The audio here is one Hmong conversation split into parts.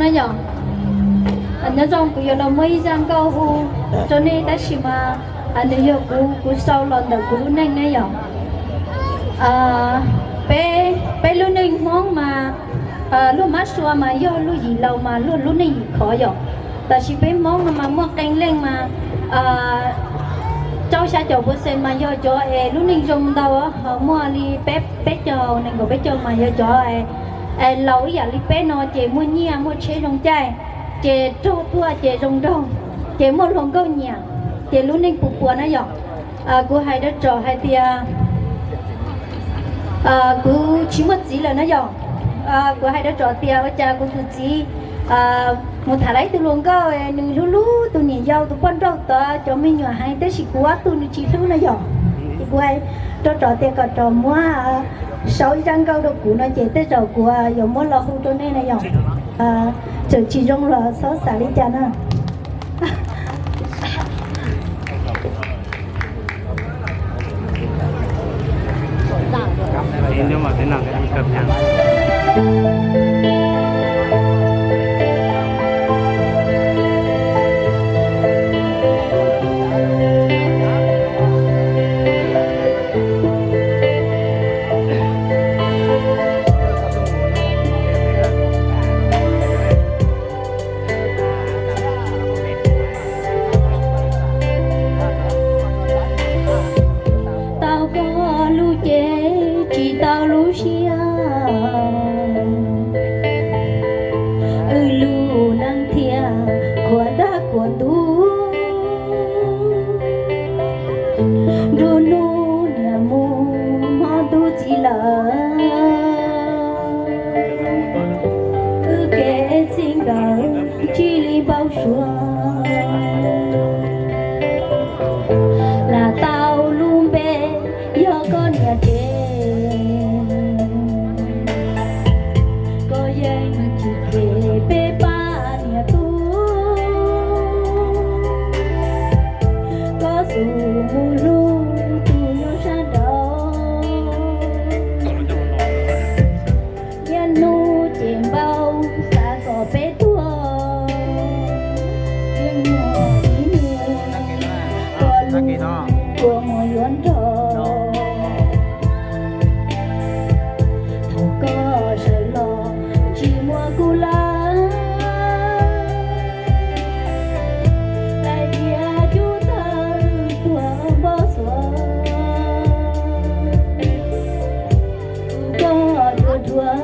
Yog, nyob zoo, kuv yuav los muab ib zaj nkauj hu rau nej, tab sis mas nws yog kuv, kuv sau los ntawm kuv lub neej ne yom. Peb, peb lub neej Hmoob mas luag mab sua mas yog luag yim laus mas luag lub neej yim khov yom. Tab sis peb Hmoob no mas muaj qee leej mas rau xya caum percent mas yog cov es lub neej zoo ntau, ho muaj li peb, peb caug, nees nkaum peb caug mas yog cov es laus ib yam li peb no ces muaj nyiaj muaj tsheb zoo caij, ces raug tuaj ces zoo nraug, ces muaj hluas nkauj nyiam, ces lub neej puas puas na yom. Kuv hais rau tsom hais tias kuv tsis muaj txiv lawm na yom. Kuv hais rau tsom tias ua cas kuv tus txiv mus tham lawm ib tug hluas nkauj, nws hlub hlub tus niam yau tus poj nrauj tod cov me nyuam heev, tab sis kuv ob tug nws tsis hlub na yom. Ces kuv hais rau tsom tias kom tsom muab sau ib zaj nkauj rau kuv no ces tej zaum kuv yuav muab los hu rau nej na yom. Txawm tsis zoo los txhob xav li cas na. Tau koj lub cev tsis tau lub siab, wb lub neej thiaj khuam dab khuam ntub. Nruab hnub niam mus hmo ntuj txiv lawm, wb kev txij nkawm cia li npau suav. Lam tau lub npe yog koj niam tsev, koj yeej tsis phem peb pab niam tub. Koj xub mus hlub tus nyob sab nraud, niaj hnub ces npau xav kom peb tuag. Yeej muaj ib hnub koj lub kua muag yuav nrog. Thaum koj sawv los tsis muaj kuv lawm, lais diav cub tawg tuag npau suav. Koj dhuav dhuav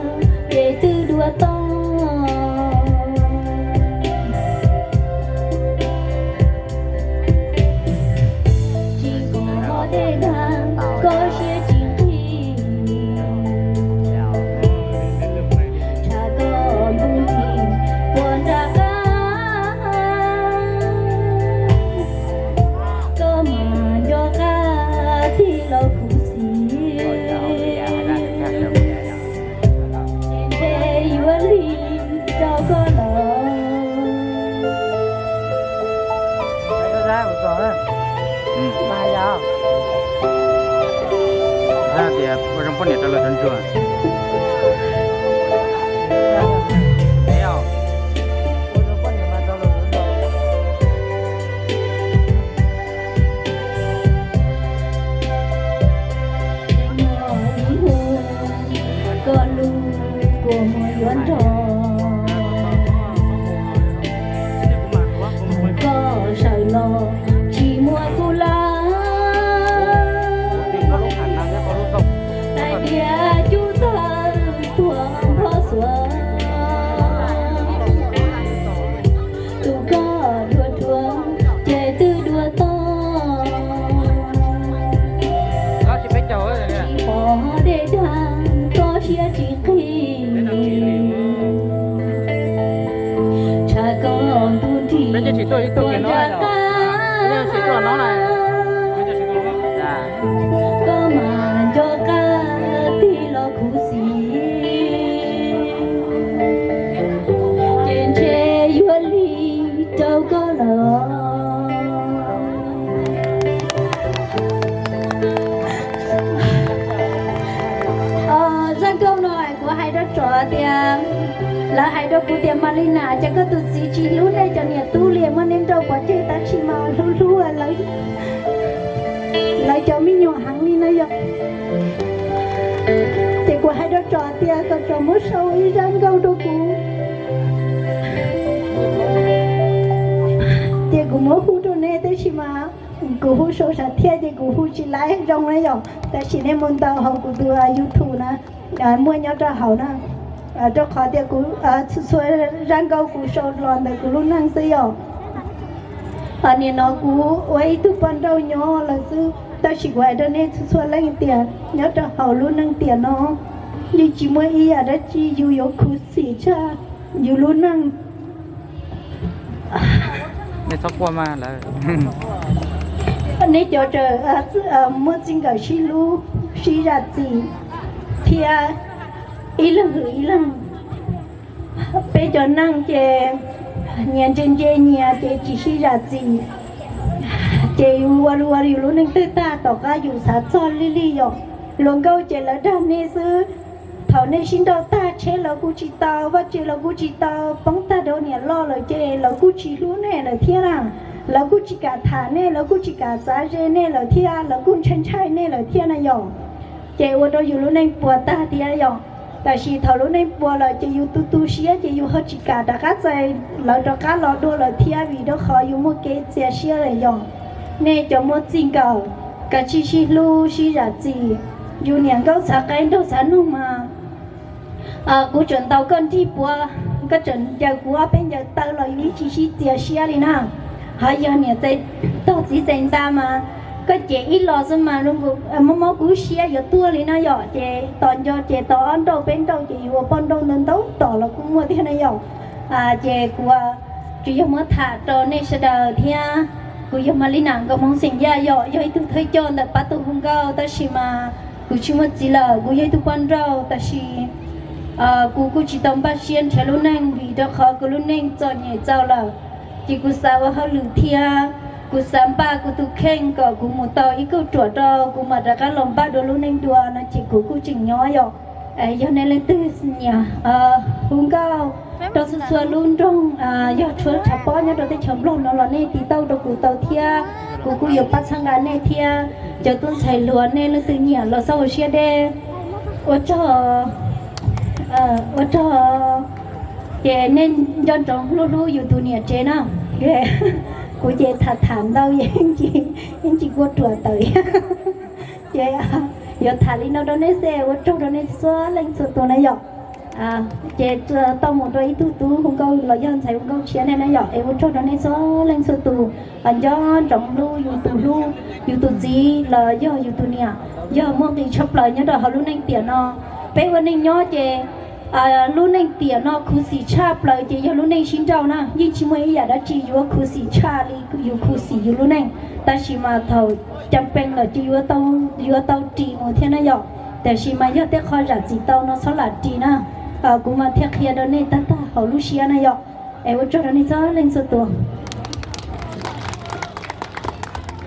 ces twb dhuav toj. Tsis pom dej dag koj siab tsis nqig, tshav koj ntug nrig puas nram qab, koj mas nco qab tig los khuv xim, ntshe yuav lig rau koj lawm. Tias ua zoo poj niam rau lawv sawv ntsuag. Koj lub kua muag yuav nrog, koj sawv los tsis muaj kuv lawm, lais diav cub tawg tuag npau suav. Tus koj dhuav dhuav ces twb dhuav toj. Tsis pom dej dag koj siab tsis nqig, tshav koj ntug nrig puas nram qab, koj mas nco qab tig los khuv xim, ces ntshe yuav lig rau koj lawm. Zaj nkauj no kuv hais rau tsom tias Lawv hais rau kuv tias, Malina, cas koj tus txiv tsis hlub nej cov niam tub li, muab nej nrauj pov tseg, tab sis mas hlub hlub lawv cov me nyuam heev li no yom. Ces kuv hais rau tsov tias kom tsov muab sau ib zaj nkauj rau kuv. Ces kuv muab hu rau nej, tab sis mas kuv hu sau sav thiab ces kuv hu tsis laib zoo na yom. Tab sis nej mus ntaus hauv kuv tus YouTube na, muaj nyob rau hauv na. Rau qhov tias kuv txhua txhua zaj nkauj kuv sau los ntawm kuv lub neej xwb yom. Nim no kuv ua ib tug poj nrauj nyob lawm xwb, tab sis kuv hais rau nej txhua txhua leej tias nyob rau hauv lub neej tiam no yeej tsis muaj ib yam dab tsi yus yuav khuv xim tshaj yus lub neej. Nej cov tseem muaj txij nkawm sib hlub sib zam txim thiab ib leeg hwm ib leeg. Peb cov neej ces nyias ntse ntse nyias ces tsis sib zam txim, ces yus ua ua yus lub neej twg tag tom qab yus xav txog lig lig yom. Hluas nkauj ces lawv dag nej xwb. Thaum nej sib nrauj tag tsheb lawv kuj tsis tau, vaj tse lawv kuj tsis tau, poob tag rau niam loj lawm ces lawv kuj tsis hlub nej lawm thiab na. Lawv kuj tsis kam tham nej, lawv kuj tsis kam xav ze nej lawm thiab, lawv kuj ntshai ntshai nej lawm thiab na yom. Ces ua rau yus lub neej puas tag thiab yom. Tab sis thaum lub neej puas lawm ces yus tu tu siab ces yus ho tsis kam rov qab txais lawv rov qab los dua lawm thiab, vim rau qhov yus muaj kev txias siab lawm yom. Nej cov muaj txij nkawm, kav tsij sib hlub sib zam txim. Yus niam nkauj txhav qaib nraug txhav noog mas kuv tseem ntaus koj nrig puav, koj tseem ncaws kuv ob peb ncaws taw los yus yeej tsis sib txias siab li na. Ho yog niam txais tog txiv txais nta mas koj cem ib los xwb mas mob mob kuv siab yuav tuag li na yom. Ces tos nco ces tos ob nrauj peb nrauj ces yus ua poj nrauj ntau ntau tom los kuj muaj thiab na yom. Ces kuv tsuas yog muab tham rau nej sawv daws thiab. Kuv yog Malina Nkauj Hmoob xeem Yaj yom, yog ib tug thawj coj ntawm pab tug hu nkauj, tab sis mas kuv tsis muaj txiv lawm, kuv yog ib tug poj nrauj, tab sis kuv kuj tsis tau npaj siab nrhiav lub neej vim rau qhov kuv lub neej txom nyem txaus lawm. Ces kuv xav ua hauj lwm thiab, kuv xav npaj kuv tus kheej kom kuv mus tau ib kauj ruam rau kuv mam rov qab los npaj dua lub neej dua no ces kuv kuj tseem nyob yom. Yog nej leej twg nyiam hu nkauj rau txhua txhua lub nroog, yog tshuav tshav pob nyob rau teb chaws Nplog no los nej tiv tauj rau kuv tau thiab, kuv kuj yuav pab txhawb nqa nej thiab. Cov tub ntxhais hluas nej leej twg nyiam los xaub hauv siab deb. Ua tsaug, ua tsaug. Ces nej nco ntsoov hlub hlub yus tus niam tsev na. Kuv ces tham tham ntau yeej tsis kuaj ruam tawm. Ces yuav tham li no rau nej xwb, ua tsaug rau nej txhua leej txhua tus na yom. Ces tau mus rau ib tug tub hu nkauj los yog ntxhais hu nkauj tshiab nej na yom, es ua tsaug rau nej txhua leej txhua tus. Nco ntsoov hlub yus tus hlub, yus tus txiv los yog yus tus niam, yog muaj nqis tshaj plaws nyob rau hauv lub neej tiam no. Peb ua neej nyob ces lub neej tiam no khuv xim tshaj plaws ces yog lub neej sib nrauj na, yeej tsis muaj ib yam dab tsi yuav khuv xim tshaj li yus khuv xim yus lub neej. Tab sis mas thaum cam pees lawm ces yuav tau ris mus thiab na yom. Tab sis mas yog tej qho zam txim tau no txhob lam ris na. Kuv mas thiaj qhia rau nej tag tag hauv lub siab na yom. Es ua tsaug rau nej txhua leej txhua tus.